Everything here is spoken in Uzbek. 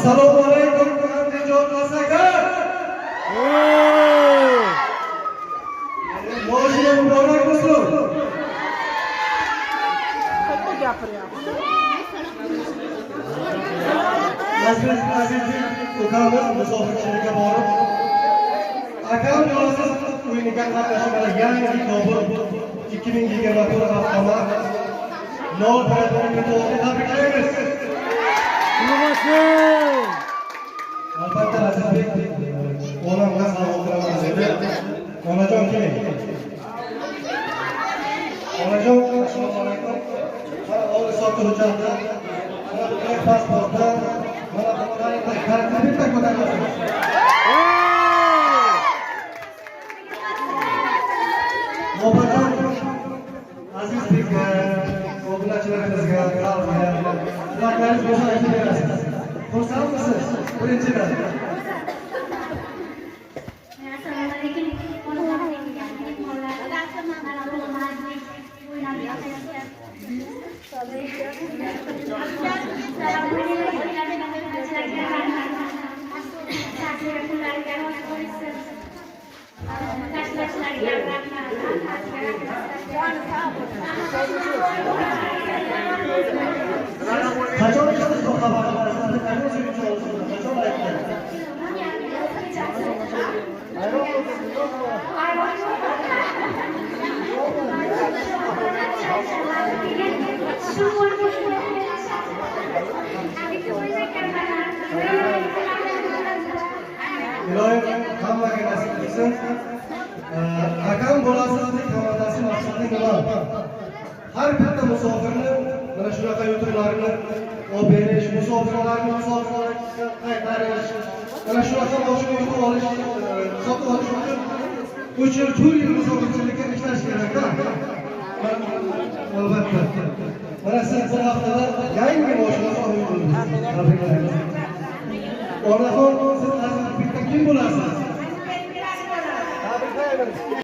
Assalomu alaykum, Andijon, Asaka. Moshina muborak bo'lsin. Katta gapiryapti. Aziz Azizbek ukamiz musofirchilikka borib, akam yolg'iz o'yiniga qatnashib, mana yangi Cobalt 2024 avtomat 0 yutug'ini tabriklaymiz. Bo'lsin. Albatta, Azizbek onamga sovg'a qilaman dedi. Onajon, keling. Onajon, assalomu alaykum. Mana oldi sotdi hujjatlar. Mana bu pasportlar. Mana bu kalitni bitta ko'tarasiz. Bobojon, Azizbekka, obunachilarimizga, xalqqa tilaklaringiz bo'lsa, aytib berasiz. Xursandmisiz? Birinchidan. Assalomu alaykum. Mehmonlar. Mana o'g'lim Azizbek o'ynab yotibdi. Assalomu alaykum. Kunlarga rost bo'lsin. Tashlashlarga rahmat. Qachon eshitdingiz bu xabarni? Azizbek qachon suyunchi oldi? Qachon aytdi? Hayron bo'ldingizmi, yo'qmi? Iloyim hammaga nasib qilsin. Akam bo'lasiz deb komandasi maqsadi nima? Har bitta musofirni mana shunaqa yutuqlarni olib berish, musofirlarni musofirlikka qaytarish, mana shunaqa mashina yutib olish, sotib olish uchun 3 yil, 4 yil musofirchilikka ishlash kerak-da. Albatta. Mana siz bir haftada yangi mashina sohib bo'ldingiz. Tabriklaymiz. Onaxon, siz Azizbekda kim bo'lasiz? Tabriklaymiz.